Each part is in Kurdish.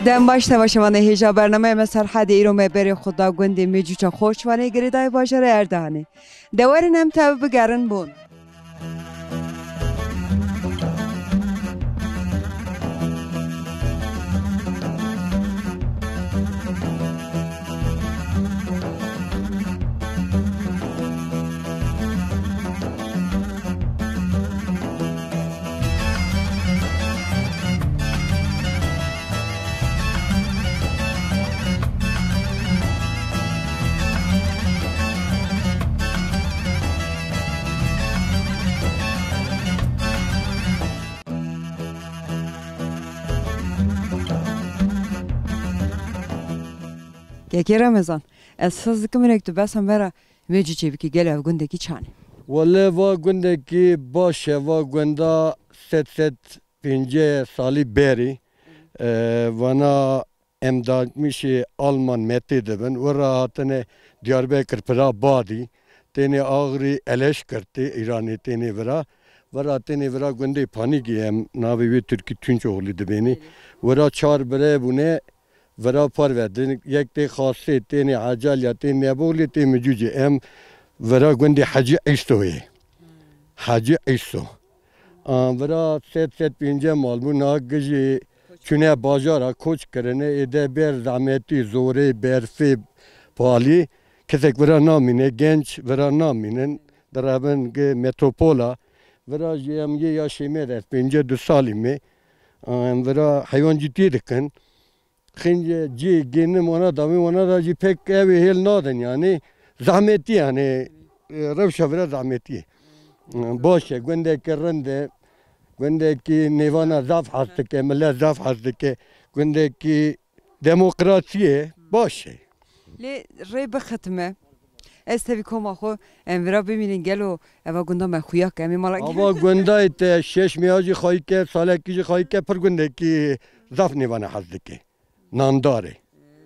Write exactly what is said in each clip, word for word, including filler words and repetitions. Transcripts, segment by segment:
Dem baş, temaşevanê hêja bernameya me Serhedê, îro me berê xwe da gundê Mecûça Xoçvanê, girêdayê bajarê Erdehanê. De werin em tev bigerin bûn. Kekê Remezan, ez his dikim hinek tu behsa me re Mecûçê bikî, gelo ev gundekî çan e? Wele va gundekî baş e, va gunda sed sed pêncî salî berî, e, vana emdanmişê Alman metê dibin. Wira hatine Diyarbekir pira badî, tênê Axrî Eleşkirtê, Îranê tênê vira. Vira tênê vira gundê Panîgî em navê wê Tirkî Tunçoğlu dibênê. Wira çar bire bûne, vira parve. Din yek tê Xasê, tênê Ecalya, tê Neboğlê, tê Micûcê. Em vira gundê Hecî Îsoyê. Hecî Îso. An vira sed sed pêncî mal bû, niha gijî çûne bajara, koç kirine, êde ber zehmetî, zorê, berfê, palî, kesek vira namîne, genç vira namînin, direvin gi metropola. Vira jî em yê yaşê me de, pêncî du salî me, em vira heywancîtiyê dikin. Xince cî gênim wana da, wê wana da jî pek ew ê hêl nadin, yanî zehmetî, yanî, e, rewşa vira zehmetî ye. Baş e, gundekî rind e, gundekî nêvana zaf hez dike, milet zaf hez dike, gundekî demokrasî ye, baş e. Lê rê bixitime. Ez tevî koma xwe, em vira bimînin, gelo eva gunda me xuya ke, em ê mala Ava gundayê te şeş meha jî xayî ke, salekî jî xayî ke, pir gundekî zaf nêvana hez dike. Nandar e.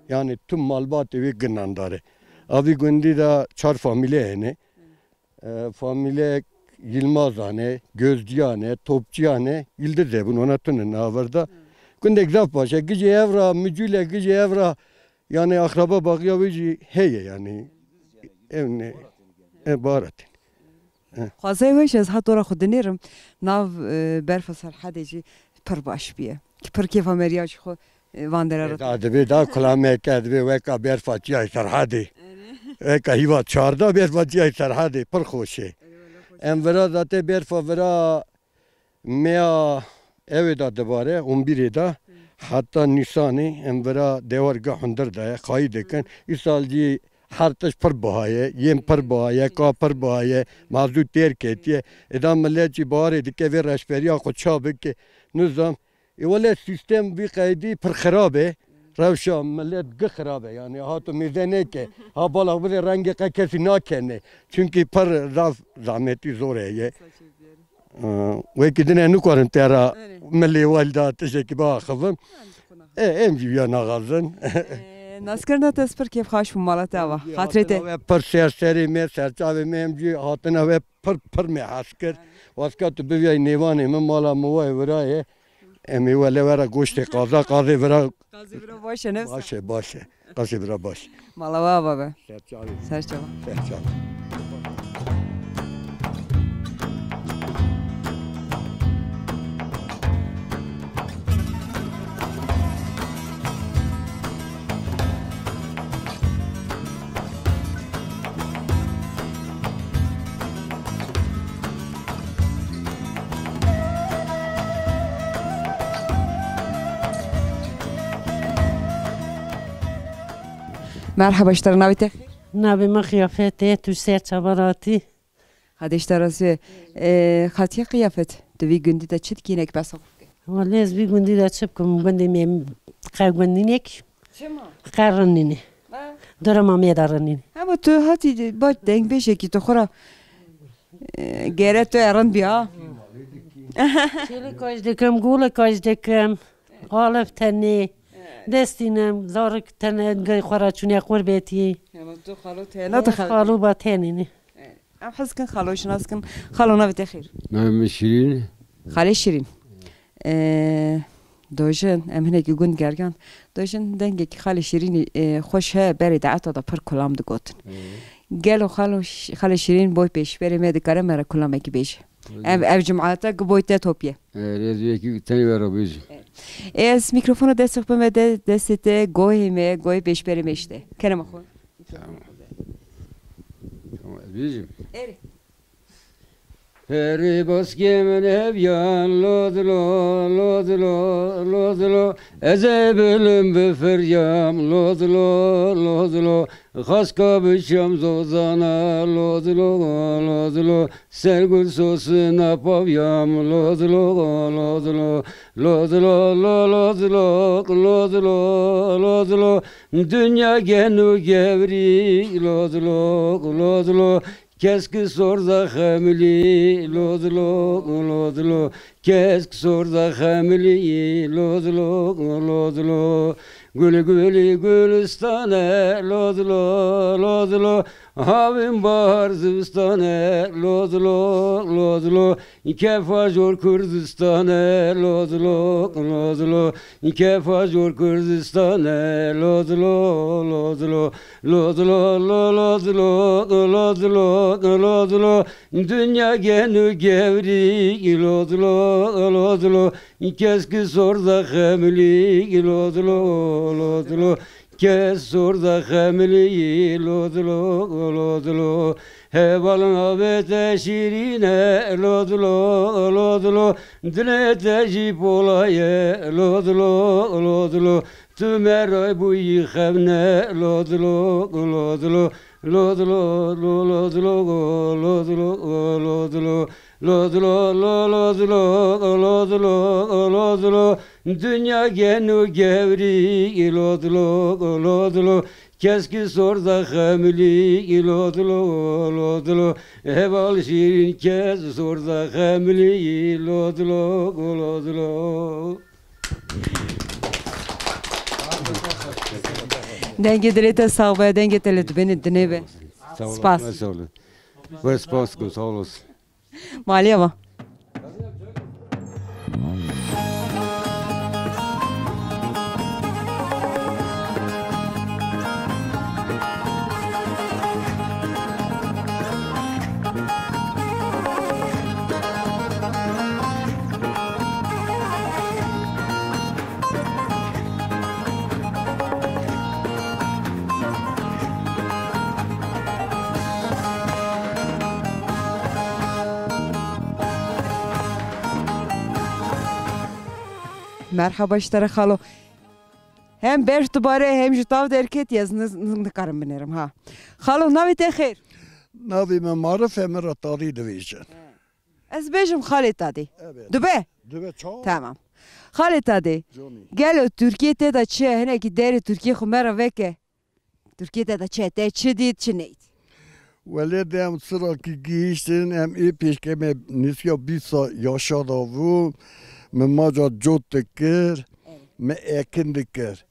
Yanî tu malbatê wê gi nandar e. A vî gundî de çar famîle hene. E, famîlek Yilmazan e, Gözciyan e, Topçiyan e, Yildiz e bûn, ona tune navirda. Gundek zaf baş e. Gijê ev ra, Micûle gijê ev ra, yanî axraba baxiya wê jî heye yanî. Ev ne, e, Baratîn. Xwazayê weş ez hat dora xwe dinêrim. Nav, e, berfa Serhedê jî pir baş bûye. Ki pir kêfa meriya jî xwe, e, van dera re. Da dibê da kulameke dibê weka berfa çiyayê Serhedê. Weka hîva çarda berfa çiyayê Serhedê pir xweş e. Em vira zate berfa vira meya ewê da dibare, on birê da, heta Nîsanê, em vira dewar gi hundir daye, xayî dikin. Îsal jî her tişt pir biha ye, yên pir biha ye, ka pir biha ye, mazût têr ketiye. Êda milet jî baharê dike vê reşberiya xwe ça bike. Nizam, ê wele sîstem vî qeydî pir xirab e. Rewşa milet gi xirab e, yanî hato mêze neke. Ha bala bide rengê qe kesî nakene. Çunkî pir zaf zahmetî zor heye. Ee, wekî dine nikarin te ra milê welda tiştekî biaxivim. E, em jî ya naxazin. Ee, naskirina te ez pir kêfxweş bûm mala te ava. Xatirê te. Hatina we pir ser serê me, serçavê me, em jî hatina we pir, pir me hez kir. Waska tu biviyay nêvanê min, mala min wayê vira ye. Em ê wele were goştê qaza, qazê vira. Qazê vira baş e, ne wisa? Baş e, baş e. Qazê vira baş. Mala we ava be. Serçavê. Serçava. Serçava. Merheba, ji te re navê te xêr? Navê min Xiyafet e, tu ser çavan hatî. Xwedê ji te razî be. Ee, Xatiye Qiyafet, tu vî gundî de çi dikî, hinek behsa xwe bike? Wele ez vî gundî de çi bikim? Gundê me qe gund nîne ki. Çima? Qe rind nîne. Ha? Duruma me de rind nîne. Hema tu hatî ba dengbêjekî tu xwe re, e, gere tu e rind bî ha. Çêlika jî dikim, golika jî dikim. Alif tenê. Destînim, zarik tenê, gay xwe re çûne qurbetî. Hema tu xalo te ne dixel. Xalo ba tenê ne. Em hez dikin xalo şinas kin. Xalo, navê te xêr? Navê min Şirîn e. Xalê Şirîn. Ee, Dojin, em hinekî gund gergan. Dojin, dengekî Xalê Şîrînî, e, xweş heye, berê de eta de pir kulam digotin. Hı. Gelo Xalo Ş-, Xalê Şîrîn boy pêşberê me dikare me re kulamekî bêje. Hı. Ev, ev cumata gi boy te topiye. E, rêziyekî tenê we re bêje. E, ez mîkrofona destê xwe bime de, destê te, gohê me, gohê pêşberê me işte. Kerema xwe. Tamam. Tamam, ez bêjim. Erê. Perê baskê min heviyan, lo dilo, lo dilo, lo dilo. Ez ê bilim bifiryam, lo dilo, lo dilo. Xaska biçam zozana, lo dilo, lo dilo. Ser gul sosina pavyam, lo dilo, lo dilo. Lo dilo, lo, lo dilo, lo dilo, lo dilo. Dinya gen û gevrî, lo dilo, lo dilo. Kesk sorda xemilî, lo dilo, lo dilo. Kesk sorda xemilî, lo dilo, lo dilo. Gul gulî gulistane, lo dilo, lo dilo. Havin bahar zivistane, lo dilo, lo dilo. Kefa jor Kurdistane, lo dilo, lo dilo. Kefa jor Kurdistane, lo dilo, lo dilo. Lo dilo, lo, lo dilo, lo dilo, lo dilo. Dinya gen û gevrî, lo dilo, lo dilo. Kesk sorda xemilî, lo dilo, lo dilo. Kes sorda xemilî, lo dilo, lo dilo. Heval navê te şîrîn e, lo dilo, lo dilo. Dilê te jî pola ye, lo dilo, lo dilo. Tu me re bûyî xevne, lo dilo, lo dilo. Lo dilo, lo, lo dilo, lo dilo, lo dilo. Lo dilo, lo, lo dilo, lo dilo, lo dilo. Dinya gen û gevrî, lo dilo, lo dilo. Kesk sorda xemilî, lo dilo, lo dilo. Heval şîrîn kes sorda xemilî, lo dilo, lo dilo. Dengê dilê te sax be, dengê te li dibêne dinê be. Sağ olun. Spas. Sağ olun. Ve spas ku sağ olasın. Maliye va. Merhaba ji te re xalo. Hem berf dibare hem ji tav derketî, ez ni-, ni-, nikarim binêrim ha. Xalo, navê te xêr? Navê me Marif e, min re Tadî dibêjin. Ez bêjim Xalê Tadê. Evet. Dibe? Dibe, çawa? Tamam. Xalê Tadê, Canî. Gelo Tirkiyê te de çi ye? Hinekî derê Tirkiyê xwe me re veke. Tirkiyê te de çi ye? Te çi dît, çi neyt? Welê de em sirakî gihîştin, em ê pêşke me nisiya bîst sa yaşa da bû. Min maca cot dikir, Evet. min ekin dikir.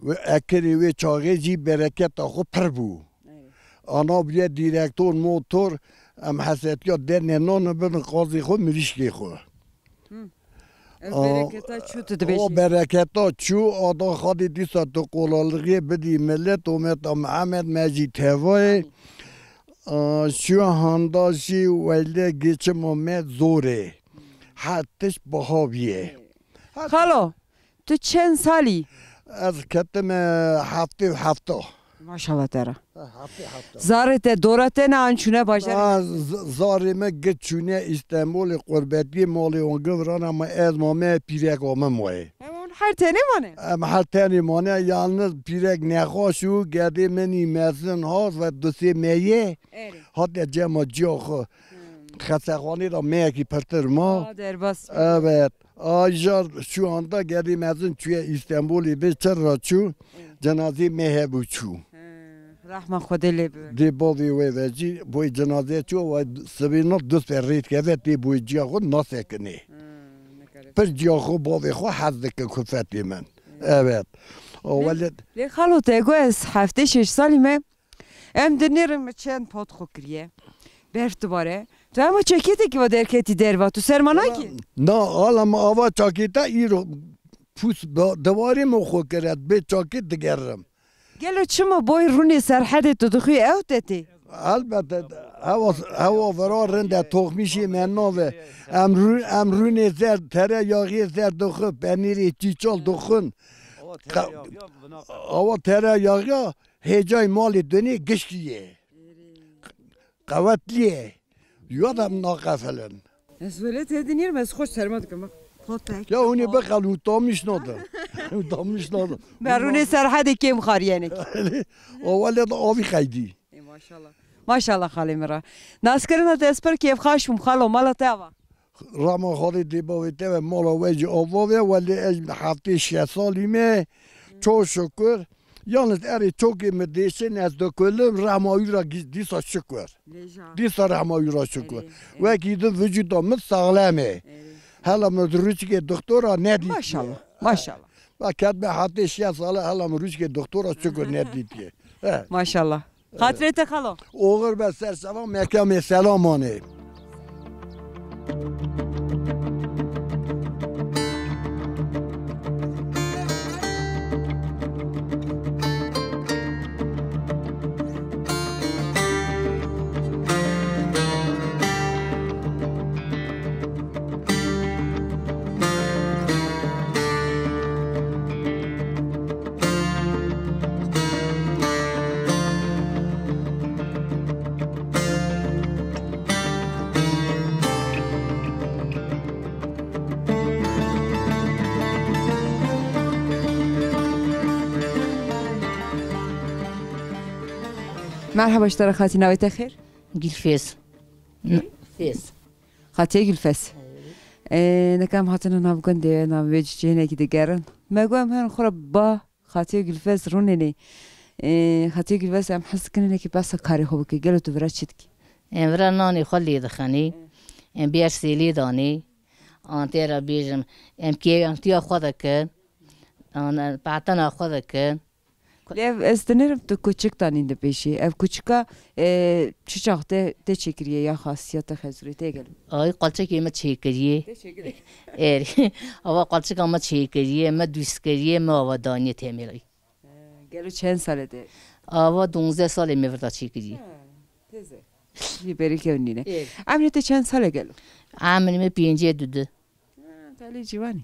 Û ekinê wê çaxê jî bereketa xwe pir bû. Evet. Ana bûye direktor, motor, em hesetiya dernê nan bin qazê xwe, mirîşkê xwe. Hı. Ev Aa, bereketa çû, tu dibêjî. O bereketa çû, ada Xadê dîsa tu qolalixê bidî millet, ometa Mihemed me jî tevayê. Aa, şu handa jî wele geçim Ahmet zor e. Her tişt biha bûye. Xalo, tu çend salî? Ez ketime heftê û hefta. Maşallah te re. Ha, heftê hefta. Zarê te dora te ne an çûne bajarê? Ha, z-, zarê me giş çûne Îstanbulê, qurbetiyê malê wan givirana, ma ez mame pîrek ame moye. Em her tenê mane? Em her tenê mane, yalnız pîrek nexweş û gedê minî mezin hat ve du sê meye Erê. hatiye cema ciya xwe. Hmm. Xestexanê de meyekî pirtir ma. Aa, derbas. Evet. Ajar şu anda gedê mezin çûye Îstanbulê, vê çi ra çû, Evet. cenazê me hebû çû. He, rehma Xwedê lê bi. Dê bavê wê ve jî boy cenaze çû, ve sibê na du ser rê dikeve, tê boy ciya xwe nasekinê. He, ne kadar. Pir ciya xwe bavê xwe hez dike kufetê min. Evet. Evet. O Lê, welet lê xalo te go ez heftê şeş salî me. Em dinêrin min çend pot xwe kiriye. Berf dibare. Tu hema çekêtekî ve derketî derva. Tu serma nakî? Na, ala min ava çakêta îro Pûs ba-, dewarê min xwe kire, bê çakê digerim. Gelo çima boy rûnê Serhedê tu dixwî ew te tê? Elbette, hewa, hewa vera rind e, toxmîşê me nave. Em rû-, em rûnê zer, tere yaxê zer dixwin, penîrê çîçal dixwin. Qe-, awa tere yaxiya hêcayê malê dunê gişkî ye. Qewetlî ye. Ya da em naqefilin. Ez wele te dinêrim, ez xweş serma dikim. Xotek. Ya hûnê bixel û tamîş nadin. Û tamîş nadin. Berûnê Serhedê kêm xariyenik. O wele de avî xeydî. Ê, maşallah. Maşallah xalê min re. Naskirina te ez pir kêfxaş bûm xalo, mala te ava. Rama Xwedê dê bavê te ve mala we jî ava ve, welê ez heftê şeş salî me. Çok şükür. Yalnız erê çokê min dêşin ez dikolim, rehma wî ra gî-, dîsa şükür. Lêja. Dîsa rehma wî ra şükür. Erê, erê. Wekî din vücuda min saxlem e. Erê. Hela min rûçikê doktora nedîtiye. Maşallah, maşallah. Ve ketme heftê şeş sale hela min rûçikê doktora şükür nedîtiye. He. Maşallah. Xatirê te xalo. Oxir be ser selam, mekamê selamanê. Merhaba, ji te re Xatî, navê te xêr? Gülfez. Gülfez. Xatiye Gülfez. Ee, neka em hatine nav gundê, nav vê cihê hinekî digerin. Me got em herin xwe re ba Xatiye Gülfez rûnê nê. Ee, Xatiye Gülfez, em hez dikin hinekî behsa karê xwe bike. Gelo tu vira çi dikî? Em vira nanê xwe lê dixenê. Em bêr sêlê danê. An tê re bêjim. Em kêyantiya xwe dikin. An, patena xwe dikin. Lê ev ez dinêrim tu kuçik tanîn di pêşî. Ev kuçika, e, çi çax te, te çêkiriye ya xasiya te xezûrê te gelo? Ay, qolçekê me çêkiriye. Te çêkiriye. Erê. Ava qolçika me çêkiriye, me dûst kiriye, me ava daniye temelî. He, gelo çend sale de? Ava donzdeh salê me virda çêkiriye. He, teze. Jî berî kev nîne. Erê. Emrê te çend sale gelo? Emrê me pêncî û du. Ha, talê ciwanî.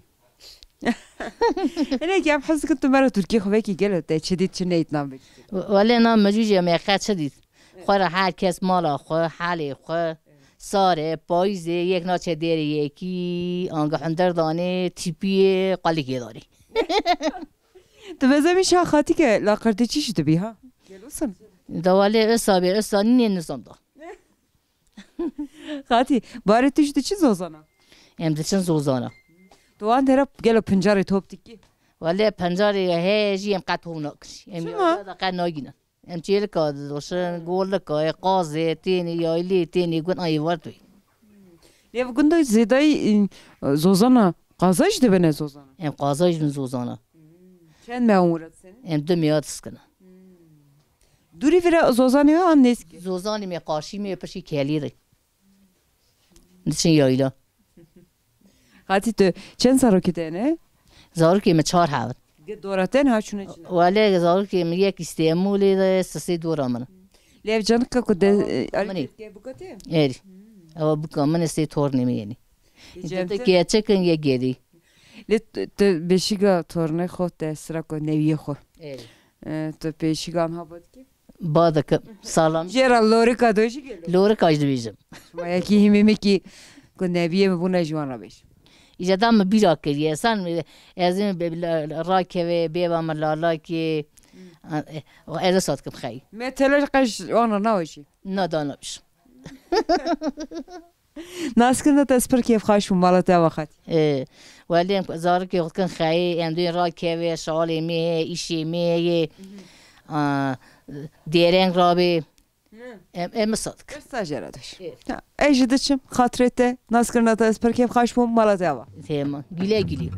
Hinek em hez dikin tu me re Tirkî xwe vekî gelo te çi dît çi neyt nam vekî. Wele nam mecû jê me qe çi dît. Xwe re her kes mala xwe, halê xwe, sare, payîzê, yek naçe dêrê yekî, ange hunder danê, tîpiyê, qalikê danê. Tu bezemî şa xatîke laqirtê çi jî dibî ha? Gelo sin. Da wele esa bê, esa nînê nizam da. Xatî, barê tu jî diçin zozana? Em diçin zozana. Tu wan dera gelo pincarê top dikî? Wele pincarê heye jî em qet hov nakin. Em Çima? Yayla da qet nagînin. Em çêlika didoşin, golika, ê qazê, tênê, yaylê, tênê, gun ayê war tu. Lê ev gunda zêdayî, e, zozana, qaza jî dibine zozana? Em qaza jî bin zozana. Çend me hûn re disenin? Em du meya diskinin. Dûrî vira zozanê we an nêzîkî? Zozanê me qarşî me piştî kelî re. Diçin yayla. Xatî tu çend zarokî te ne? Zarokê me çar hev in. Ge dora te ne ha çûne çi ne? Wele zarokê me yek Îstemûlê de, sisê dora min. Lê ev canika ku de, Awa, e, min e. Erê. Ewa bika min e, sê tornê me yenî. Ê, cem te? Keçik in, yek gedî. Lê tu, tu beşîga tornê xwe te sira ku newiyê xwe. Erê. E, tu pêşîga anha ba dikî? Ba dikim. Salam. Jê re lorika do jî gelo. Lorika jî dibêjim. Şima yekî hîmê me kî ku neviyê min bûne ji wan re bêjim. Îca da min bîra kiriye. San ez ê be-, la-, rakeve, bêva min lalakê. Hmm. Ez ê sat kim xeyî. Me tele qeş wan re naweşî. Na da nabêjim. Naskirina te ez pir kêfxweş bûm, mala te ava xetî. Ê, welê em zarokê xwe dikin xeyê, em duyên rakeve, şalê me heye, îşê me heye, a, dêreng rabê. Hı. Em, em misal dikin. Pirsa jê re diş. Ê. Ha, ez jî diçim, xatirê te, naskirina te ez pir kêfxweş bûm, mala te ava. Tema, güle güle.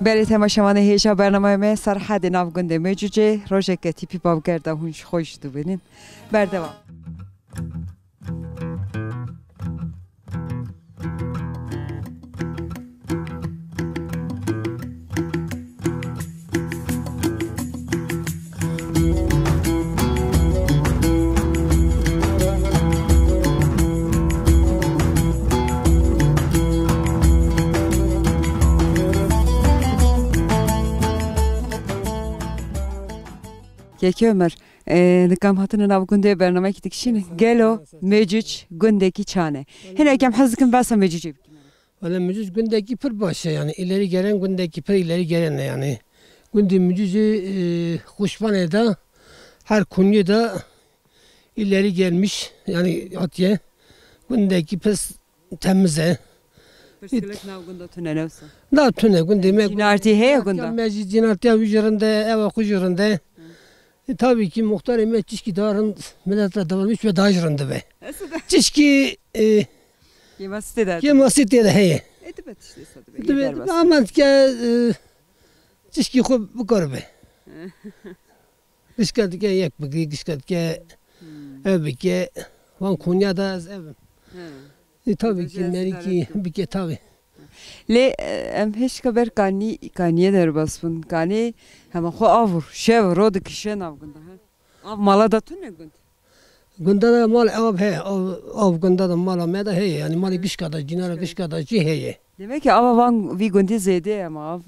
Belê temaşevanê hêja bernameya me Serhedê nav gundê Mecûcê, rojeke tîpî bavgerda hûn ji xwe jî dibînin. Berdewam. Keke Ömer, e, nikam hatine nav gundê bernamekî dikişîne. Gelo Mecûc gundekî çane? Hinek em hez dikin behsa Mecûcê bikin. Wele Micûz gundekî pir baş e, yani ileri gelen gundekî pir ileri gelen e yani. Gundê Micûzê, e, Xuşbanê de her konuyu da ileri gelmiş yani hatiye. Gundekî pir temiz e. Pirsgirêk nav gunda tune ne wisa? Da tune gundê me. Cînartî heye gunda? Me jî cînartiya wî jî rind e, ewa xwe jî rind e. E, tabii ki muxtarê me çişkî daha rind millet re davranmış ve daha jî rind be. Çişkî, e, Kêmasî tê de. Kêmasî tê de heye. E, dibe tiştê se dibe, Dibe, yê dibe derbas. Ama dike, e, tişkî xwe bikaribe. Gişka dike yek bigî, gişka dike Hmm. ev bike. Van Konya da ez ev im. He. E, tabii Gece ki ez merîkî ziyaret bike tabii. Lê, e, em hêşka ber kanî, kaniyê derbas bûn. Kanî hema xwe av, şev, ro dikişe nav gunda, he. Av mala da tune gund? Gunda da mal av he, av, av gunda da mala me da heye. Yani malê gişka da, cinara gişka da jî heye. Demek ki ava van vî gundî zêde ye, ama av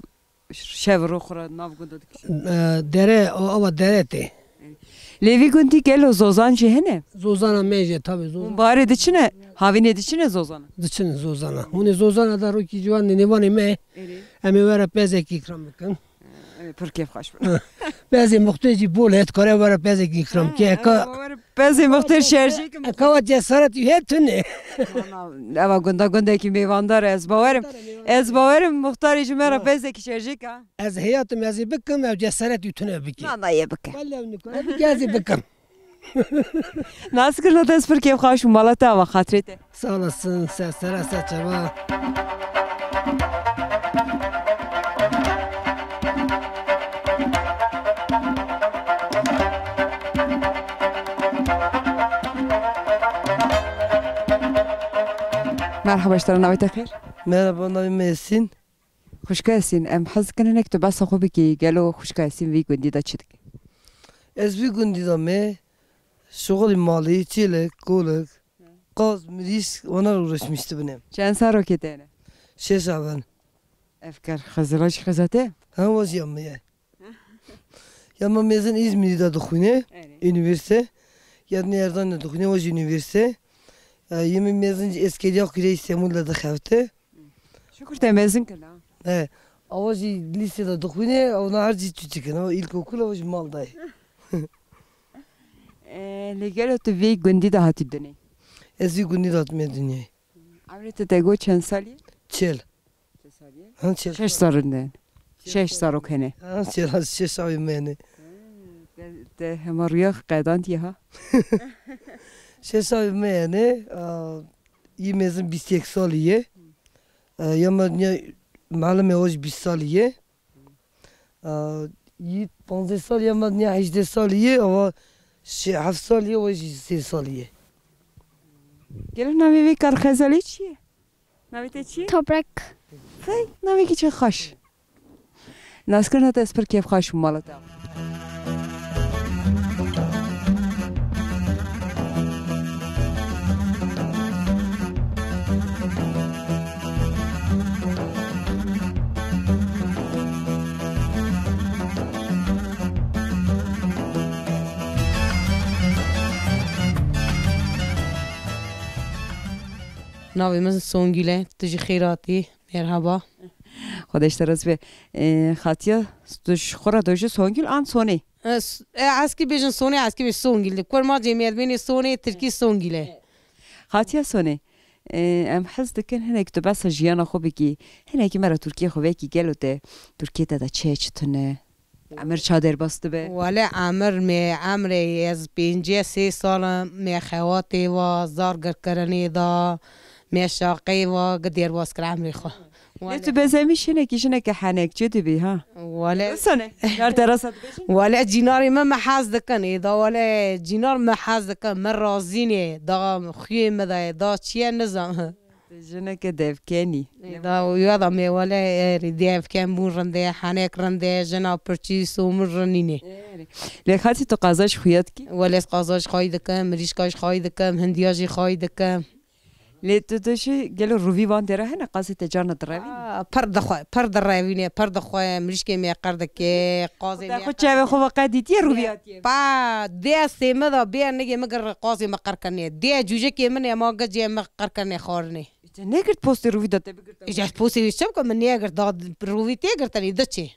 şev ro xwe re nav gunda dikişe. E, dere, o ava dere tê. Lê vî gundî gelo zozan jî hene? Zozana me jî tabii zozan. Hûn baharê diçine, havînê diçine zozana? Diçine zozana. Hûn ê zozana da rokî ciwan nêvanê me. Erê. Em ê were pezekî ikram bikin. Em ê pir kêfxweş bin. Pezê muxtê jî bol e, dikare were pezekî ikram ke. Em ê were pezê muxtê şerjê kim. Eka wa cesaret û hê tune. Eva gunda gundekî mêvandar e, ez bawerim. Ez bawerim muxtarê ji me re pezekî şerjê ka. Ez heyatim ez ê bikim, ev cesaret û tune bike. Valla yê bike. Valla nikare bike, ez ê bikim. Naskirina te ez pir kêfxweş bûm, mala te ava xatirê te. Sağ olasın, ser sera ser çava. Merhaba, ji te re navê te xêr? Merhaba, navê me Yasin. Xwişka Yasîn, em hez dikin hinek tu behsa xwe bikî, gelo xwişka Yasîn vî gundî de çi dike? Ez vî gundî de me şixulî malî, çêlek, kolek, qaz, mirîsk, wana re uğraşmış dibine. Çend serokê te ne? Şeş aven. Ev ker Xezela jî xeza te? Ha, wa jî ya me ye. Ya me mezin İzmir'de dixwîne, Erê. Üniversite. Ya ne Erzan'da dixwîne, wa jî üniversite. E, yê me mezin jî Eskeriya Kuyra İstanbul'da dixevte. Şükür te mezin kir ha. He. Awa jî lîsê de dixwîne, ew na her jî çûçik in. Ew îlkokul, ew jî mal dayê. E, lê gelo tu vê gundî de hatî dinê? Ez vî gundî de hatime dinyayê. Emrê te te got çend salî? Çel. Çel salî? Ha, çel. Şeş sal rinde. Şeş sal rok hene. Ha, çel, ha, şeş sal me hene. Te, te hema rûya qedandiye ha? Şeş sal me hene, a, yî mezin bîst yek salî ye. E, ya me dinya, melim e, o jî bîst salî ye. E, yî panzdeh salî ye, me dinya hejdeh salî ye, ama şi-, heft salî ye, o jî sê salî ye. Gelo navê vê kar Xezalê çi ye? Navê te çi ye? Toprak. Hey, navê kî çi xweş. Naskirina te ez pir kêfxweş bûm mala te. Navê min Songül e, tu jî xêr hatî. Merhaba. Xwedê ji te razî be. E, Xatiya, tu ji xwe re dojî Songül an Sonê? E, s-, e, eskî bêjin Sonê, eskî bêjin Songül. Kurmancê Mêrdînê Sonê, Tirkî Songül e. Xatiya Sonê, e, em hez dikin hinek tu behsa jiyana xwe bikî. Hinekî me re Tirkiyê xwe vekî gelo te. Tirkiyê te de çi çi tune? Emir ça derbas dibe? Wele emir me, emrê ez pêncî sê sal im, me xewatê va, zar girkirinê da, Me şaqeyê va gi derbas kir emrê xwe. Lê tu bezemî şinekî, jineke henekçî dibî, ha? Wele Sane, her terasa dibêjin? Wele cînarê me, me hez dikin. Ê da wele cînar me hez dikin. Me razî nê. Da xuyê me de ye. Da çi ye nizam. Tu jineke devkenî. Ê da ya da me wele erê devken bûn rinde, henek rinde, jina pirçî, somir rinînê. Erê. Lê xatî tu qaza ji xuya dikî? Wele ez qaza ji xayî dikim, mirîşka ji xayî dikim, hindiya jî xayî dikim. Lê tu dişî gelo rûvî van dêra hene, qasê te carna direvîn? Aa, pir dixwe, pir direvîne, pir dixwe, mirîşkê me qir dike, qazê Te me xwe qir çavê dike. Xwe ve qedîtiye rûvî hatiye? Pa, destê me da bê negê me gir qazê me qir kirine. Dê cûcekê min ê ma gecê me qir kirine xwarinê. Te negirt postê rûvî da te bigirta? Îca postê wî çi bikim, min negirt da rûvî tê girtinî diçê.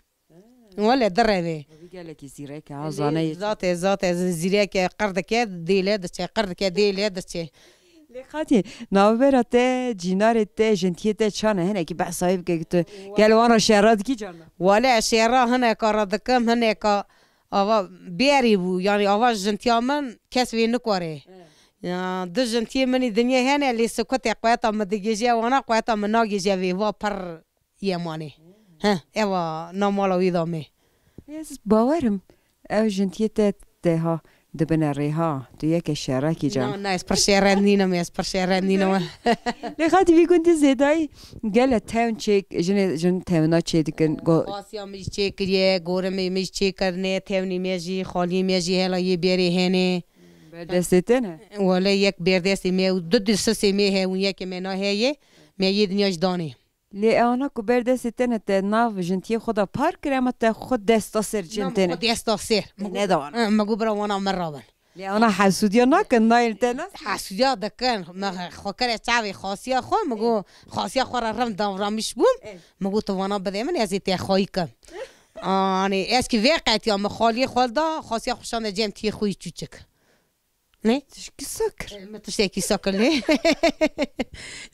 Wele direvê. Wî gelekî zîrek e, ha, Lê zane yê. Zate, zate, zîrek e, qir dike, dê lê diçe, qir dike, dê lê diçe. Lê xatî, navbera te, cînarê te, jintiyê te çane, hinekî behsa wê bike tu. Gel wan re şera dikî carna? Wele şera hineka re dikim, hineka ava bêrî bû, yanî ava jintiya min kes vê nikare. Ya, du jintiyê min î dinyê hene, lê sikutê quweta min digêje wana, quweta min nagêje vê, va pir Yemanê. He, eva na mala wî da me. Ez bawerim, ew jintiyê te teha dibine rê ha. Tu yeke şerekî can. Na, na, ez pir şerek nînim, ez pir şerek nînim. Lê xatî vî gundî zêdayî gele tewn çêk, jinê, jin tewna çê dikin. Go- Xasiya min jî çê kiriye, gorimê min jî çê kirine, tewnî me jî, xaliyê me jî hela yê bêrê hene. Berdestê te ne? Wele yek berdestê me û du du sisê me he û yekê me na heye, me yê dinya jî danê. Lê ana ku ber destê te ne te nav jintiyê xwe da par kir, ema te xwe desta ser cin Na, têne. Xwe desta ser. Te nedawan. Ha, me got bira wana me rabin. Lê ana hesûdiya nakin, nayên te nas? Hesûdiya dikin. Me xwe kere çavê xasiya xwe, me got xasiya xwe re rem davranmiş bûm. Ê. Me got tu vana bide min, ez ê te xwayî kim. Anê, ez ki vê qetiya me xaliyê xwe da, xasiya xwe şande cem tiyê xwe yî çûçik. Ne? Tişkî sakir. E, me tiştekî sakir lê.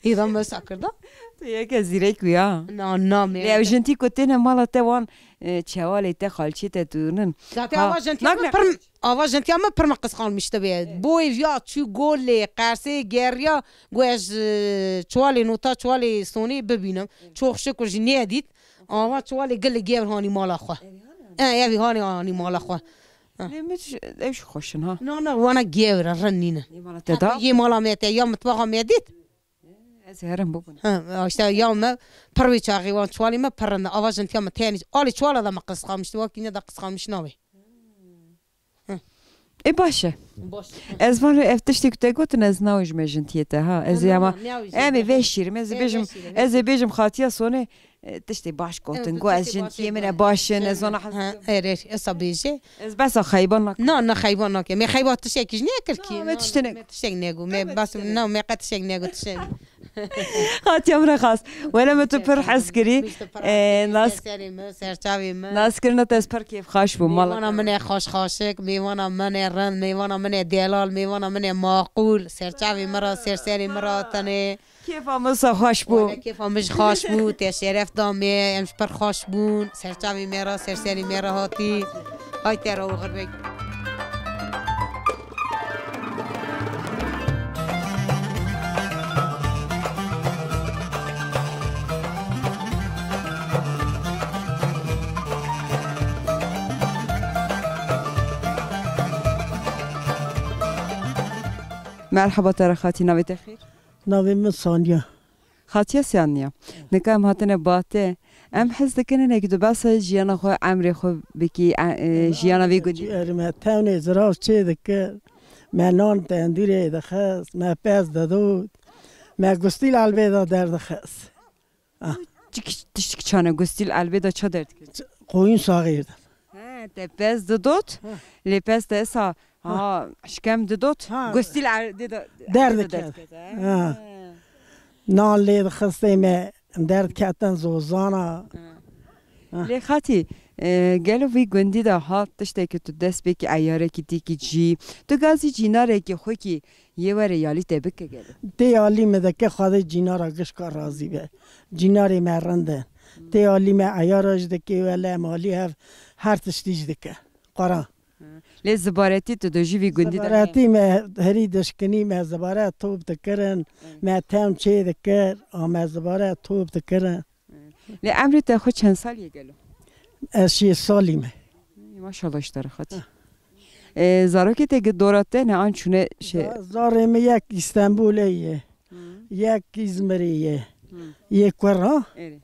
Îda me sakir da. Tu yeke zîrek wî ya. Na, na, me. Lê ew jintî ku têne mala te wan, e, çewalê te, xalçî te dûnin. Zaten Ha, ava jintiya nak me ne- pir, ava jintiya me pir me qisqanmişti be. Bo ev ya çû golê, qersê, geriya, go ez, e, çuwalê nota, çuwalê sonê bibînim. Çok şükür jî nêdît. Ava çuwalê gilê gevr hanî mala xwe. E, evî hanî hanî mala xwe. Ha. Lê min ji, ew jî xweş in ha. Na, na, wana gevr e, rind nîne. Yê mala te da? Yê mala me te, ya mitbaxa me dît. Ez herim bibûne. Ha, işte ya me, pir wê çaxê wan çuwalê me pir rind e. Ava jintiya me tenê. Alê çuwala da me qisqamişti, wekî ne da qisqamiş nabe. Ê baş e. Baş. Ez van ev tiştê ku te gotin ez nawijme jintiyê te ha. Ez ê ama em ê veşîrim, ez ê bêjim, ez ê bêjim xatiya sonê, e, tiştê baş gotin. Go ez jintiyê min e baş in, ez ona hez dikim. Erê, esa bêje. Ez besa xeyban nakim. Na, na xeyban nakim. Me xeyba tiştekî ji nekir ki. Na, me tiştê ne- me tiştek nego. Me bas, na, me qet tiştek nego, tiştek. Xatiya min e xas. Wele min tu pir hez kirî. Ee, nas- Serserê min, serçavê min. Naskirina te ez pir kêfxaş bûm, mala Mêvana te. Min e xweşxaşik, mêvana min e rind, mêvana min e delal, mêvana min e maqûl. Serçavê min re, serserê min re tenê. Kêfa min sa xweş bû. Wele kêfa min jî xweş bû, te şeref da me, em jî pir xweş bûn. Serçavê me re, serserê me re hatî. Hay te re û xirbek. Merhaba te re xatî, navê te xêr? Navê min Saniya. Xatiya Saniya. Nika em hatine ba te. Em hez dikin hinekî tu behsa jiyana xwe, emrê xwe bikî, e, e, jiyana vê gundî. Erê me tewnê zirav çê dikir. Me nan tendûrê dixist, me pez didot. Me gustîl elbê de derdixist. Ah. Çik, tiştik çane gustîl elbê de ça derdikir? Qoyun saxêrdim. He, te pez didot. He. Lê pez te esa, ha, şkem didot. Ha. Gustîl el-, dê de, Derdikir. Dê de derdikir, he. Ha. Nan lê dixistê me derdiketin zozana. He. Ha. Lê xatî, e, gelo vî gundî de hat tiştekî tu dest pêkî eyarekî tîkî cî. Tu gazî cînarekî xwe kî Yê were yalî te bike gelo. Tê yalî me dike, Xwedê cînara gişka razî be. Cînarê me rind e. Tê yalî me eyara jî dike, wele em alî hev her tiştî jî dike. Qara. Lê zibaretî tu dojî vî gundî de heye? Zibaretî me herî dişkinî, me zibaret top dikirin, me tem çê dikir, a me zibaret top dikirin. Lê emrê te xwe çend salî ye gelo? Ez şêst salî me. Ey, maşallah ji te re xatî. Ê, zarokê te gi dora te ne an çûne şe- Za-, zarê min yek Îstenbulê ye. Hı. Yek Îzmirê ye. Hı. Yê kur ha? Erê.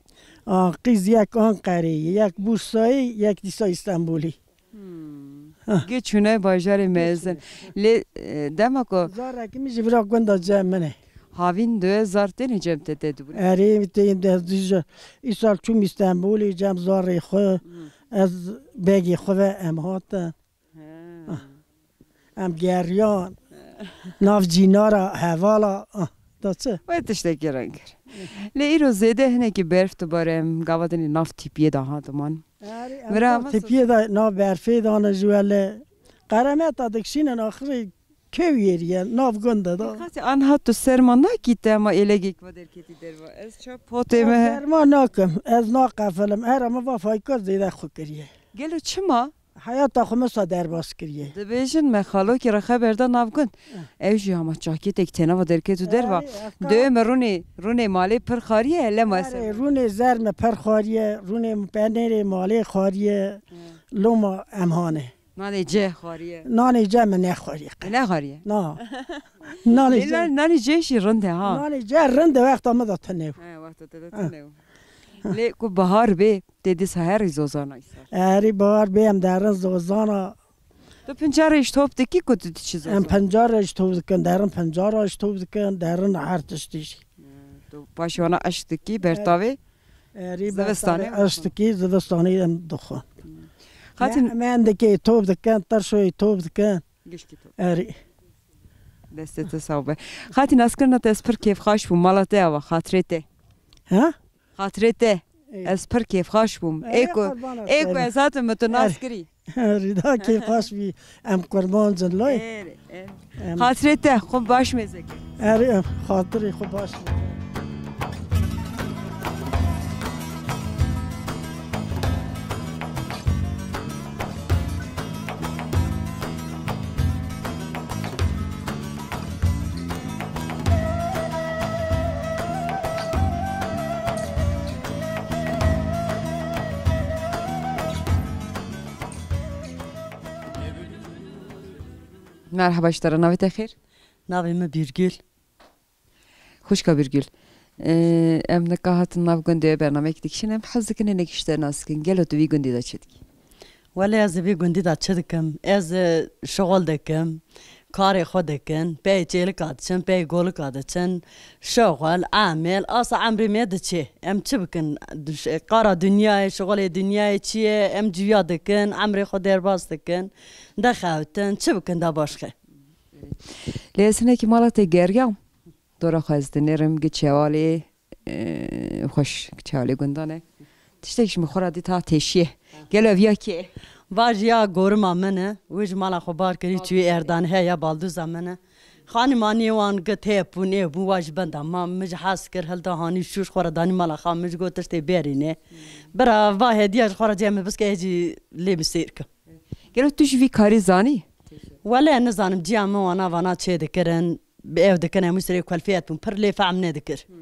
A, qîz yek Anqerê ye, yek Bursayê, yek dîsa Îstenbulê. Hmm. Heh. Gê çûne bajarê mezin. Lê, e, dema ku zarek min ji vira gunda cem min e. Havîn dibe zar têne cem te te dibûne? Erê, tên de dija. Îsal çûm Îstenbulê cem zarê xwe. Hmm. Ez begê xwe ve em hatin. He. Ah. Em geriyan. Nav cînara hevala. Ah, da çi? Wê tiştekî reng kir. Lê îro zêde hinekî berf dibare, em gava dinê nav tîpiyê de hatiman. Erê, em Vira nav ama tepiyê de, nav berfê de ne ji wele. Qeremeta dikşînin axirê kew yeriye, nav gund de da. Qasî anha tu serma nakî te ma êlegek va derketî derva. Ez ça potê me. Serma nakim, ez naqefilim. Her ama va fayka zêde xwe kiriye. Gelo çima? Heyata xwe misa derbas kiriye. Dibêjin me xalokî re xeber da nav gund. Eh. Ew jî hema çakêtek têne va derket û derva. Erê, efka- Dê me rûnê, rûnê malê pir xariye, lema Erê, ser. Rûnê zer me pir xariye, rûnê penêrê malê xariye. Eh. Loma em hane. Nanê cê xariye. Nanê cê me nexariye. Me nexariye? Na. Nanê Lê cê. nan-, nanê cê jî rind e ha. Nanê cê rind e, wexta me da tune. He, wexta te da tune. Lê ku bahar bê, tê dîsa herî zozana îsal. Erê bahar bê em derin zozana. Tu pincar rêj top dikî ku tu diçî zozana? Em pincar rêj top dikin, derin pincar rêj top dikin, derin her tiştî jî. Tu paşê wana eşq dikî, bertavê? Erê, Zivistanê bertavê eşq dikî, zivistanê em dixwin. Xatin- Ne, em endikê top dikin, tirşoyê top dikin. Gişkî top. Erê. Destê te sax be. Xatî naskirina te ez pir kêfxaş bûm, mala te ava, xatirê te. Ha? Xatirê te. Ê. Ez pir kêfxaş bûm. Erê, Ê ku, qurban ê ku olsun. ez hatim min tu nas Erê. kirî. Rîda kêfxweş bî. Em qurban cin loy. Erê, erê. Em Xatirê te, xwe baş mêze kir. Erê, em xatirê xwe baş. Merheba ji te re, navê te xêr? Navê min Bîrgül. Xwişka Bîrgül, e, em nika hatin nav gundê we bernameyek dikişînin, em hez dikin hinek ji te nas bikin. Gelo tu vî gundî de çi dikî? Welê ez ê vî gundî de çi dikim? Ez, e, şixul dikim, karê xwe dikin, pey çêlika diçin, pey golika diçin, şixul, emel, asa emrê me diçe. Em çi bikin? Duş-, e, kara dinyayê, şixulê dinyayê çi ye? Em cuya dikin, emrê xwe derbas dikin, dixewitin, çi bikin da başxe? Lê ez hinekî mala te geriyam. Dora xwe ez dinêrim, gi çewalê, e, xweş, gi çewalê gundan e. Tiştek ji min xwe re dît ha têşiye. Gelo ev ya kê? Va ji ya gorima min e, wê ji mala xwe bar kirî çûyî Erdanê, he ya balduza min e. Xanî manî wan gi têp bûn, ê bûn, wa ji benda ma, min ji hez kir, hilda hanî şûş xwe re danî mala xwe, min ji got tiştê berîne. Bira va hediya ji xwe re cem min biske, ê jî lê min sêr kim. Gelo tu ji vî karî zanî? Wele nizanim, ciya min wana vana çê dikirin. Bi ev dikin, em wî sirê kulfiyet bûn. Pir lê fehm nedikir. Hmm.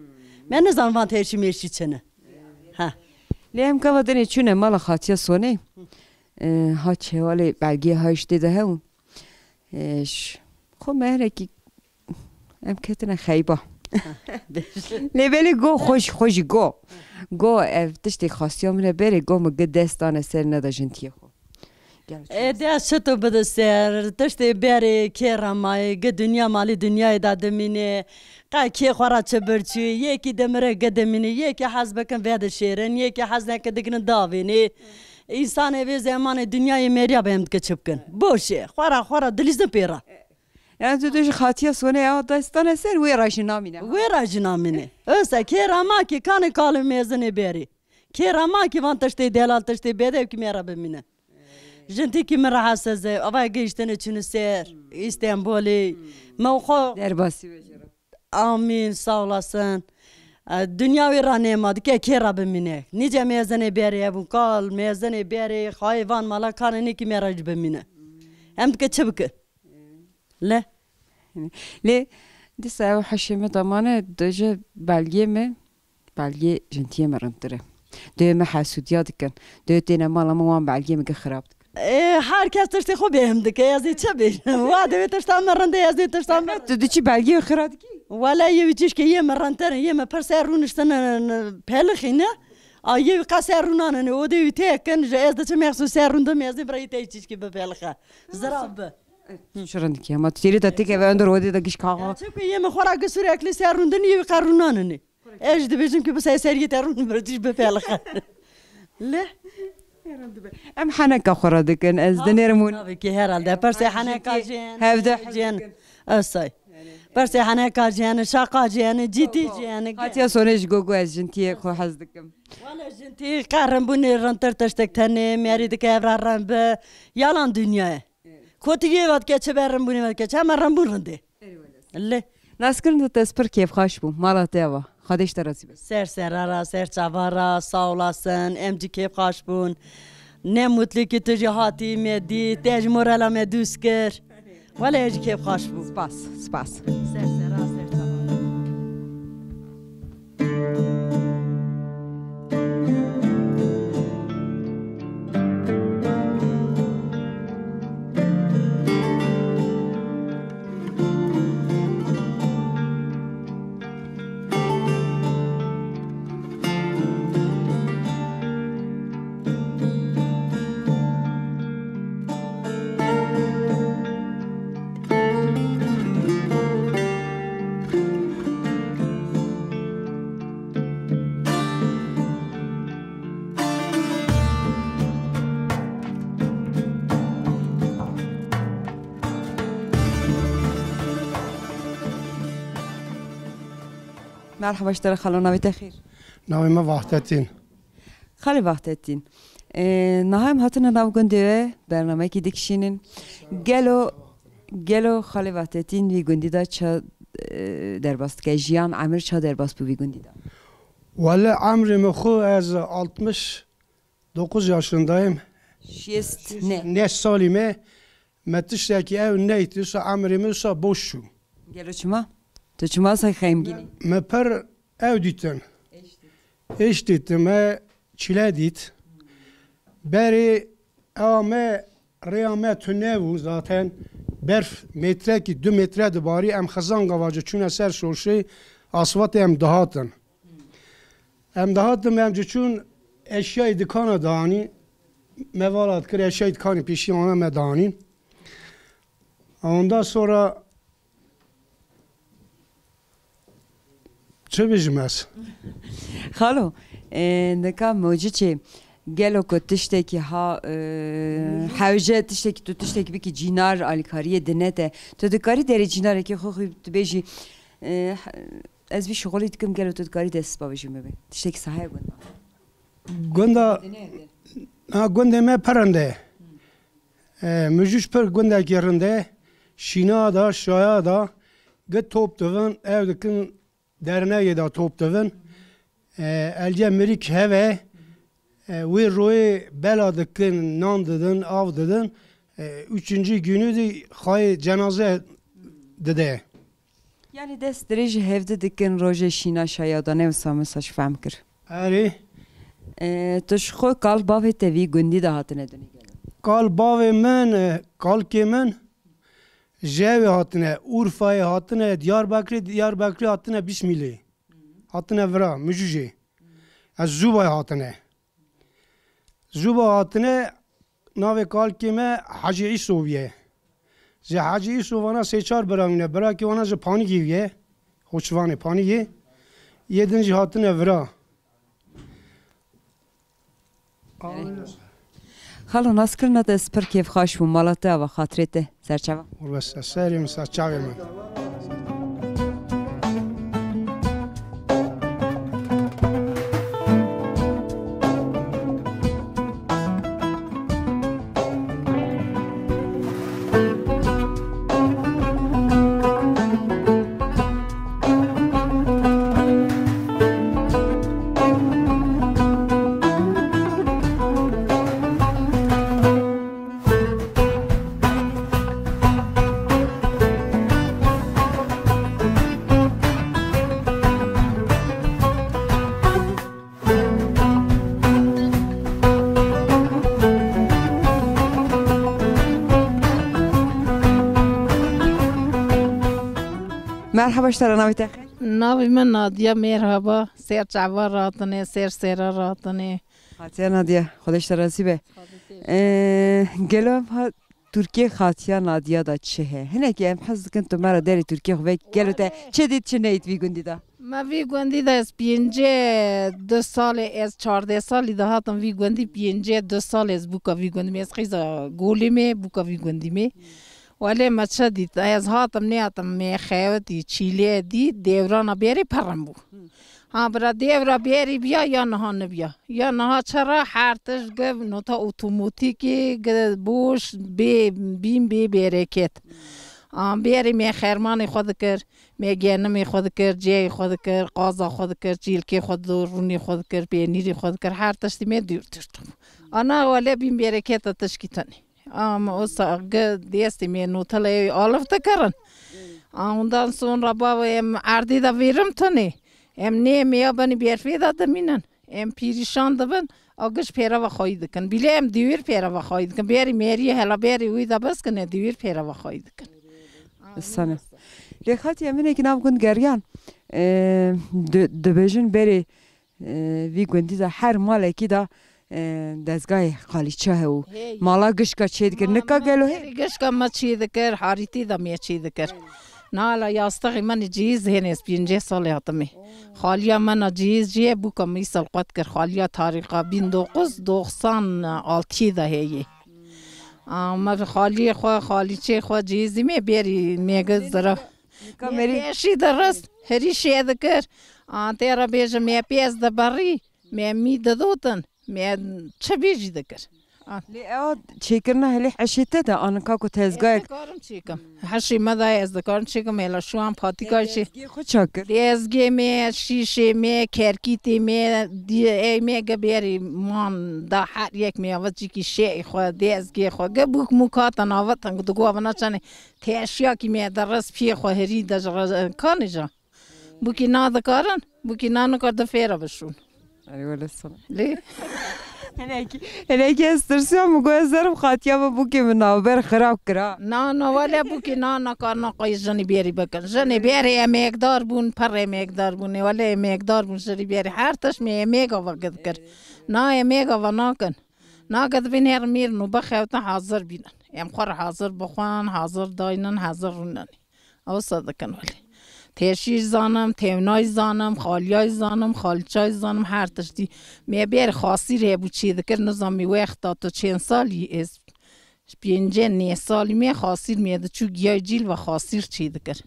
Me nizan van têşî mêşî çi ne. Ha. Lê em gava dinê çûne mala Xatiya Sonê. Ee, ha çewalê belgê ha işte de hew. Ee, ş-, xo me hinekî em ketine xeyba. Lê belê go xwe jî, xwe jî go. Go ev tiştê xastiya min e berê, go min gi dest dane ser neda jintiyê xwe. Gel. Ê, de çi tu bide ser, tiştê berê kê re mayê, gi dinya malî dinyayê de dimîne, qe kê xwe re çi birçî, yekî dimire gi dimîne, yekî hez bikin vedişêrin, yekî hez nekin digrin davênê. Însanê vê zemanê dinyayê mêriya be em dike çi bikin. Boş e, xwe re, xwe re dilîzin pê re. Yani tu, tu ji Xatiya Sonê ya destane ser wê re jî namîne. Wê re jî namîne. Öse kê re ma kê kanê kalê mêzinê berê. Kê re ma kî van tiştê delal, tiştê bêdevkî me re bimîne. Jintîkî min rahatsiz e. Ava gihiştine çûne ser Îstenbolê. Me xwe Derbasî we jê re. Amîn, sağ olasın. E, dinya wê re nema, dike kê re bimîne. Nîce mezinê berê hebûn, kal mezinê berê, xayê van mala kanê nêkî me re jî bimîne. Em dike çi bike? Le? Lê dîsa ew heşê me damane, dê ji belgê me, belgê jintiyê me rintir e. Dê me hesûdiya dikin. Dê têne mala min wan belgê min xirab dikin. Ê, her kes tiştê xwe bêhim dike, ez ê çi bêjim? Wa divê tişta min rind e, ez ê tişta min. Tu diçî belgê xira dikî? Wele yê wî çîşkê yê min rindtir in, yê min pir ser rûniştin, n-, n-, pelixîne. A yê wî qe ser rûnanin, o dê wî tê kin, ji ez diçim, ez ser rûndim, ez ê birayê te yê çîşkê bipelixe. Zirav bi. Şirin dikî, hema tu têrê de têkeve ender, o dê de giş kaxa. Çimkî yê min xwe ra gi sürekli ser rûndin, yê wî qe rûnanin. Ez jî dibêjim ki bi ser seriyê te rûn, bir tîş bipelixe. Le? Em heneka xwe re dikin, ez dinêrim hûn. Tabii ki herhalde. Persê heneka jên, hevde jên. Esay. Persê heneka jên, şaqa jên, cîtî jên. Hatiya sonê ji gogo ez jintiyê xwe hez dikim. Wala jintî qe rinbûnê rintir tiştek tenê, merî dike evra rin bi. Yalan dünyayê. Kotî yê ve dike çi be, rinbûnê ve dike çi, hema rinbûn rindê. Lê. Naskirin te ez pir kêfxaş bûm. Mala te ava. Xwedê ji te razî be. Ser sera ra, ser çava ra, sağ olasın. Em jî kêfxaş bûn. Ne mutlu ki tu jî hatî me dî, te ji morala me dûst kir. Wele ez jî kêfxaş bûm. Spas, spas. Ser sera, ser çava. Merhaba ji te re xalo, navê te xêr? Navê me Vahdetîn. Xalê Vahdetîn, e, niha em hatine nav gundê we, bernameyekî dikişînin. Gelo, gelo Xalê Vahdetîn vî gundî de ça, e, derbas dike? Jiyan, emir ça derbas bû vî gundî de? Wele emrê min xwe ez altmış dokuz yaşındayım. Şêst ne. Ne salî me, me tiştekî ew neyt, wisa emrê min wisa boş çû. Gelo çima? Tu çima say xemgîn î? Me pir ew dîtin. Êş dît. Êş dîtim, me çile dît. Berê ewa me, rêya me tune bû zaten. Berf metrekî, du metre dibarî, em xizan gavaco çûne ser şoşê asfaltê em dihatin. Em dihatin, em diçûn eşyayê dikana danî. Me vala dikir eşyayê dikanê pêşî wana me danî. Ondan sonra çi bêjim ez? Xalo, e, nika mocikê gelo ku tiştekî ha, e, hewce tiştekî, tu tiştekî bikî cînar alîkariyê dine te. Tu dikarî derê cînarekê xwe xwe tu bêjî, e, ez vî şixulî dikim, gelo tu dikarî dest bavêjî min bê? Tiştekî sahaya gund ma? Gunda, ha, gundê me pir rind e. E, Mijûş pir gundekî rind e. Şîna da, şaya da, gi top dibin, ew dikin dernegê da top dibin. E, elce mirîk heve, e, wê royê bela dikin, nan didin, av didin. E, üçüncü günü de xayê cenaze dide. Yani dest dirêj hevdi dikin rojê şîna şaya da ne wisa min saç fehm kir. Erê. E, tu ji xwe kal bavê te vî gundî de hatine dunê gelo? Kal bavê min, e, kalkê min ji ewê hatine, Urfayê hatine, Diyarbekirê, Diyarbekirê hatine Bismilê. Hatine vira, Mijûjê. Ez Zûbayê hatine. Zûba hatine, navê kalkê me Hacî Îso bûye. Ji Hacî Îso vana sê çar bira wî ne. Birakê wana ji Panîgê bûye. Xo çivanê Panîgê. Yê din jî hatine vira. Xalo, naskirina te ez pir kêfxaş bûm. Mala te ava, xatirê te. Serçava. Qurbeste serê min, serçavê min. Merhaba, ji te re, navê te? Navê min Nadiya, merhaba. Ser çava ratinê, ser sera ratinê. Xatiya Nadiya, Xwedê ji te razî be. Ee, gelo em ha Tirkiye Xatiya Nadiya da çi he? Hinekî em hez dikin tu me re derê Tirkiye xwe vekî, gelo te çi dît, çi neyît vî gundî da? Me vî gundî de ez pêncî du salê, ez çardeh salî de hatim vî gundî, pêncî du salê ez bûka vî gundî me, ez qîza golê me, bûka vî gundî me. Welê me çi dît? Ez hatim, nehatim, me xewitî, çîlê dî, dewrana berê pirin bû. Ha, bira dewra berî biya ya niha nibiya. Ya niha çi re her tişt gi nota otomatîkê, gi boş, bê bîn, bê bereket. A, berî me xermanê xwe dikir, me genimê xwe dikir, ciyê xwe dikir, qaza xwe dikir, çîlkê xwe dikir, rûnê xwe dikir, pênîrê xwe dikir, her tiştî me dûr dûr dibû. Ana welê bîn bereketa tişkî tenê. Ama o sax gi destê me notela ew alif dikirin. A, ondan sonra baba em erdê de vêrim tenê. Em nê me ya benî berfê de dimînin. Em pîrîşan dibin, a giş pêreva xwayî dikin. Bîlê em dewêr pêreva xwayî dikin. Berî meriyê hela berî wî de bes kine dewêr pêreva xwayî dikin. Sane. Lê Xatiye, minekî nav gund geriyan, e, di-, dibêjin berê, e, vî gundî de her malekî de, e, dezgahê qalîça he û Hey. mala gişka çê dikir. Nika gelo he? Gişka me çê dikir, harîtî de me çê dikir. Nala yastixê min cihîz hênê ez pêncî salê hatime. Xaliya min a cihîz jiyê bûka min îsal qet kir. Xaliya tarîxa bin dokuz doksan altı de heye. A, me xaliyê xwe, xalîçê xwe cihîzî me berî me gi zira. Nika Me merî- pêşî de rist, herî şê dikir. A, tê re bêje me pêz de berî, me mî didotin, me çi bêjî dikir. A. Lê ew çêkirina helê heşê te de anika ku tezgayek. Ez dikarim çêkim. Heşê me de ez dikarim çêkim, hela şu an patika çê. Dezgê xwe çak kir. Dezgê me, şîşê me, kerkîtê me, di-, ey me ge berî man da her yek me ava çîkî şê xwe, dezgê xwe. Ge bûk mûk hatin avatin, ku digo avina çanê teşiyakî me de rist piyê xwe herî de ji re-, kanê ja. Bûkî na dikarin, bûkî na nikar di fêra bişûn. Erê wele sana. Lê? Hinekî, hinekî ez tirsiyam, min got ez zerim xatiya min bûkê min navber xirab kira. Na, na, wele bûkî na, na kar na qayî jinî bêrî bikin. Jinê bêrê emekdar bûn, pir emekdar bûn. Ê wele emekdar bûn, jinî bêrê her tişt me emêga ve gid kir. Na emêga ve nakin. Na gid bin her mîr nû bixewtin hazir bînin. Em xwe re hazir bixwin, hazir daynin, hazir rûnin. Ew se dikin welê. Teşî zanim, tevnay zanim, xaliyay zanim, xalçay zanim, her tiştî. Me ber xasîr hebû çê dikir, nizam me wexta tu çend salî ez pêncê nê salî me xasîr me diçû giyay cîl ve xasîr çê dikir.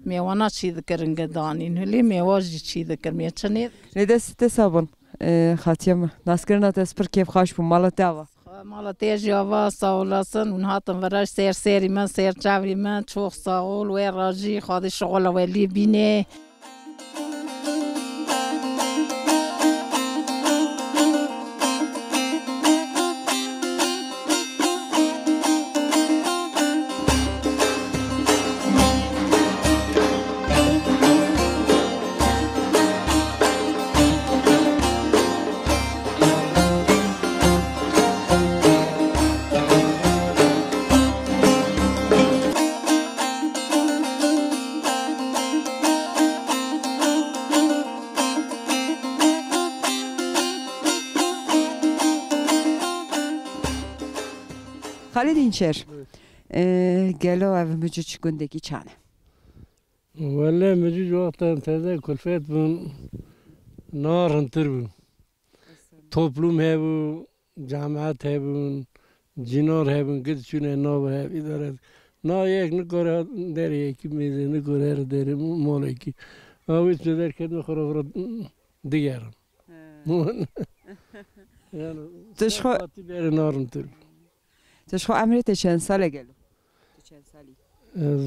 Me wana çê dikirin ge danîn. Hilê me wa jî çê dikir, me çi nê. Lê dest te sabun, e, xatiye min. Naskirina te ez pir kêfxaş bûm, mala te ava. Mala te jî ava, sağ olasın. Hûn hatin vira ser serî min, ser çavrî min. Çok sağ ol. We rajî, Xwedê şixula we lê bîne. Xalid Înçer, e, gelo ev Miciç gundekî çan e? Wele Miciç wextan teze kulfet bûn, na rintir bû. Toplum hebû, cemaet hebûn, cînar hebûn, gid çûne nav hev îdare. Na yek nikare derê yekî mêze, nikare here derê malekî. A wî çi derket, xwe re, xwe re digerin. Yani, Tu ji xwe, hatî berê narin tir. Tu ji xwe emrê te çend sal e gelo? Tu çend salî? Ez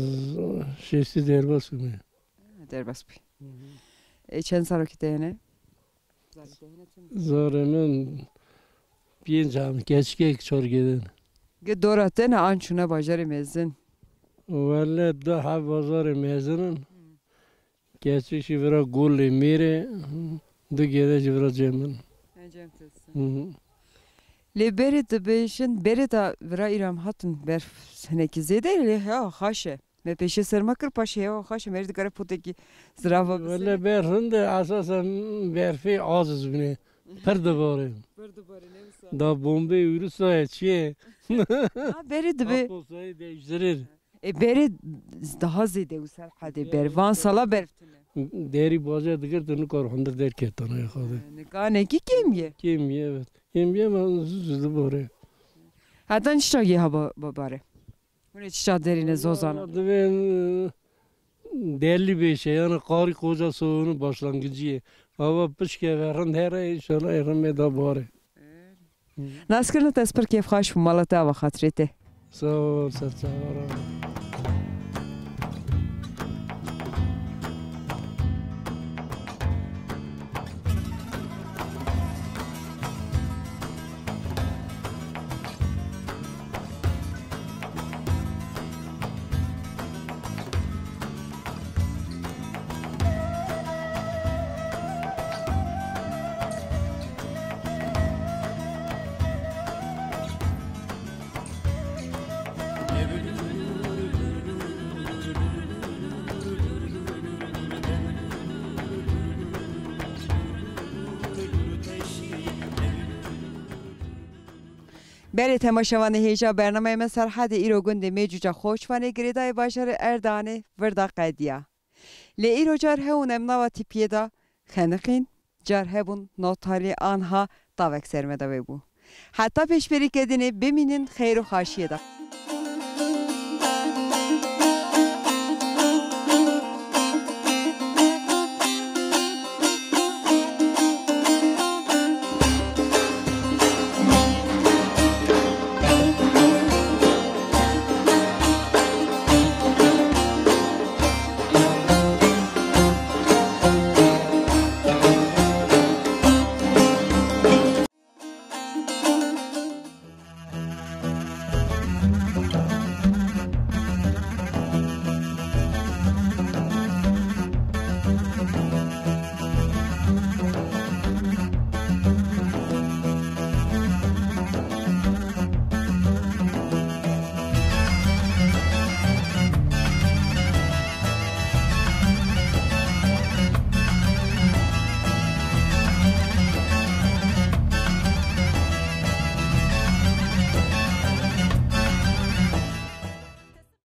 şêstî derbas bûme. Ha, derbas bû. Hı hı. E, çend zarokî te hene? Zarê min pênc em, keçikek çar gedên. Gi dora te ne an çûne bajarê mezin? Wele du heb bazarê mezin in. Keçik jî vira Gulê Mîrê, du gede jî vira cem in. Hı hı. Lê berê dibêjin, berê de vira îram hatin berf hinekî zêde, lê ya xaş e. Me pêşê serma kir, paşê hewa xweş, me jî dikare potekî zirava bisêne. Wele ber rind e, esasen berfê aziz bûne. Pir dibare. Pir dibare, ne wisa? Da bombê Ûrusayê çi ye? Ha, berê dibe. Atmosferê değiştirir. E, berê daha zêde û Serhedê ber. Van sala berf tune. Derî baca digirtin, nikar hundir derketana ya xade. E, nika nekî kêmî ye. Kêmî ye, evet. Kêmî ye, ma zû zû dibare. Heta çi çaxê ha ba-, babare? Hûn ê çi çax derîne zozana? Divên, e, derlî bêşe, yani qarî qoca soğuğunun başlangıcı ye. Hava pişke ve rind here, inşallah ê rimê da bare. Naskirina te ez pir kêfxweş bûm, mala te ava xatirê te. Sağ ol, ser çavan. Belê temaşevanê hêja, bernameya me Serhedê îro gundê Mêcûca Xoçvanê girêdayê bajarê Erdanê vir da qediya. Lê îro car hebûn em nava tîpiyê de xeniqîn, car hebûn nav talê anha tavek ser me de wê bû. Heta pêşberî kedinê bimînin xeyr û xaşiyê de.